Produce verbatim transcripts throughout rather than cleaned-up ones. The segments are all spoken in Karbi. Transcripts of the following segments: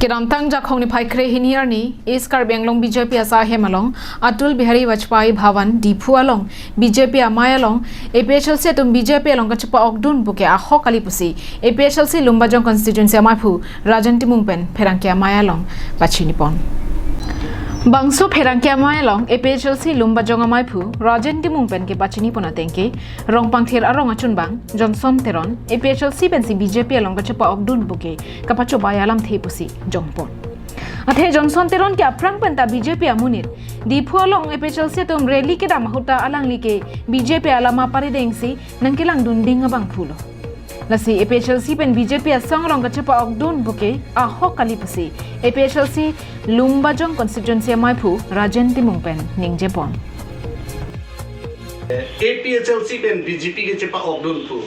Kedamtang Jakhong niphai kre hini arni East Karbi Anglong B J P asai ahem along Atal Bihari Vajpayee Bhawan Diphu along B J P amei along A P H L C atum B J P along kachepa-okdun puke ahok kali pusi A P H L C Lumbajong constituency ameiphu Rajen Timung pen pherangke amei along pachinipon. Bangso pherangke amei along A P H L C Lumbajong ameiphu Rajen Timung pen kepachinipon ateng ke Rongpangthir arong achunbang Johnson Teron A P H L C pensi B J P along kachepa-okdun puke kapachobei alamthe pusi jongpon. Athe Johnson Teron ke aphrang penta B J P amonit, Diphu along A P H L C atum rally kedam ahut ta alangli ke B J P alama paridengsi nangkelangdun ding abangphulo. Lasi A P H L C pen B J P asong arong kachepa-okdun puke ahok kali pusi A P H L C Lumbajong constituency ameiphu Rajen Timung pen ningjepon. A P H L C pen B J P kachepa-okdun pu.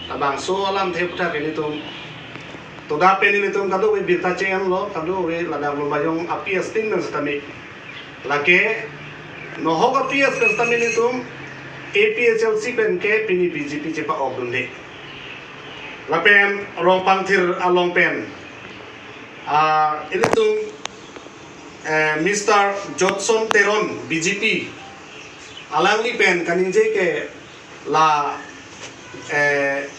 Labangso alamthe aputhak ke nelitum toda pen nelitum kadokave birta che-enlo, kadokave ladak Lumbajong api astin pen setame. Lake nohok api astin setame nelitum A P H L C pen ke pini B J P chepa-okdunde. Lapen Rongpangthir along pen, ah, ilitum, eh, Mister Johnson Teron B J P alangli pen kaningje ke la, eh,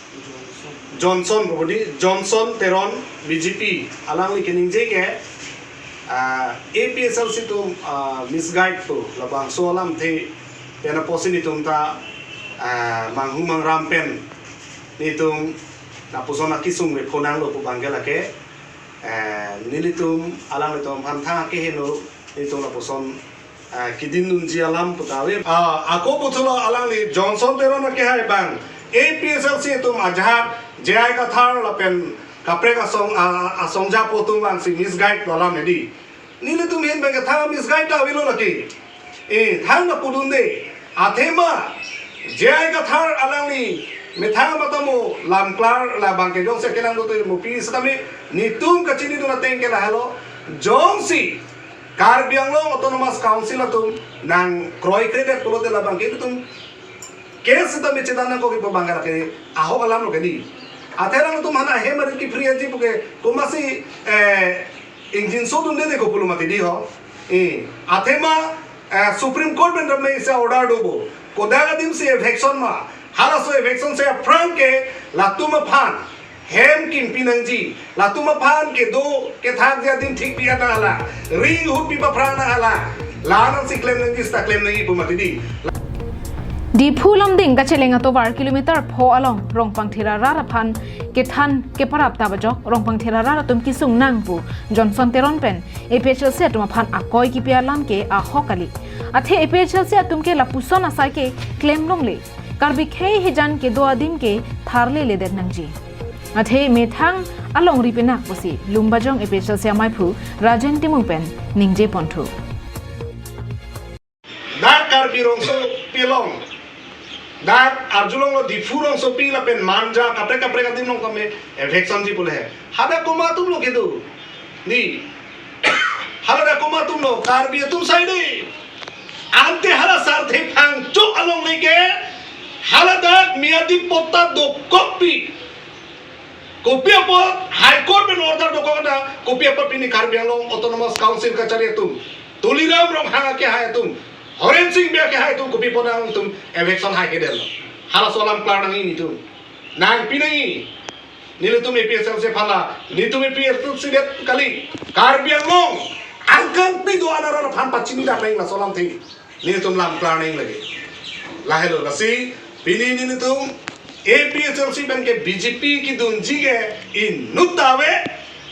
Johnson, pabudi Johnson Teron B J P alangli kaningje ke, ah, A P H L C atum, ah, misguide pu labangso alamthe pen apotsi nelitum ta, ah, manghu mangram pen nelitum lapuson akesung ve phonanglo pu abang ke lake, eh, nelitum alanglitum aphan thang akeheno nelitum lapuson, eh, kedindunji alam puta ave. Ah, ako puthulo alangli Johnson Teron akehai abang A P H L C atum ajahak J I Kathar lapen kaprek asong, ah, asong japo atum vangsi misguide lo alam hedi. Nelitum ahin abang ke thang misguide ta avelo lake. Eh, thang na pudunde. Athema J I Kathar alangli methang matamo lamklar labang ke jongsi kelangdun tu mo pi setame nelitum kachinidun ateng ke lahelo. Jongsi Karbi Anglong Autonomous Council atum nangkroikredet pulote labang ke nelitum case setame chedan nangkokji pu abang ke lake ahok alamlo kedi. Athe alangtum aphan ahem arit kepri-etji puke komatsi, eh, ingjinso dunde de ko pulo mati di ho. Eh, athema, eh, Supreme Court pen ram isi order do bo. Kodak adim si eviction ma. Halaso eviction si aphrang ke latum aphan hem kimpi nangji. Latum aphan kedo kethakji adim thik pi-et nang hala. Ri ahut pi paphrang nang hala. La nangsi klem nangji seta klem nangji pu mati di. Diphu Lumding kacheleng atovar kilometer pho along Rongpangthir arat aphan kethan keparap ta bajok Rongpangthir arat atum kesung nang pu Johnson Teron pen A P H L C atum aphan akoi kipi alam ke ahok kali. Athe A P H L C atum ke lapuson asai ke klem longle. Karbi khei hijan kedo adim ke tharleledet nangji. Athe methang alongri penak pusi Lumbajong A P H L C ameiphu Rajen Timung pen ningjeponthu. Dak Karbi Rongsopi along, dak arjulonglo Diphu Rongsopi lapen Manja kaprek kaprek adim along tame eviction ji pule he. Hadak komat atumlo kedo. Ni. Haladak komat atumlo, Karbi atum sai de. Ante hala sarthe phangchok along leke haladak Miyadi patta dokokpi. Kopi apot High Court pen order dokok na, kopi apot pini Karbi Anglong Autonomous Council kachari atum, Tuliram Ronghang akehai atum, Horen Sing Bey akehai atum, kopi apot nangtum eviction hai kedetlo. Halaso alam klar nangji nelitum. Nangpi nangji. Nelitum A P H L C aphan la, nelitum A P H L C det kali. Karbi Anglong angkangpi do-an arat aphan pachini dak nangji laso alamthe. Nelitum lam klar nangji lake. Lahelo lasi pini nelitum A P H L C pen ke B J P kedunji ke inut ta ave,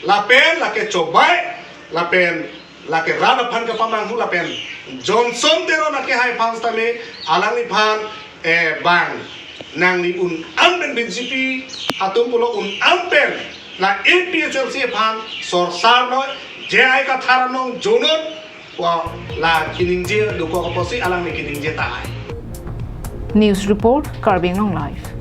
lapen lake chobei, lapen lake rat aphan kepamanghu lapen Johnson Teron akehai aphan setame alangliphan, eh, bang nangli un-an pen B J P atum pulo un-an pen la A P H L C aphan sorsar noi, J I Kathar anong jonon, wa la keningje dokok apotsi alangli keningje tahai. News report, Karbi Anglong Live.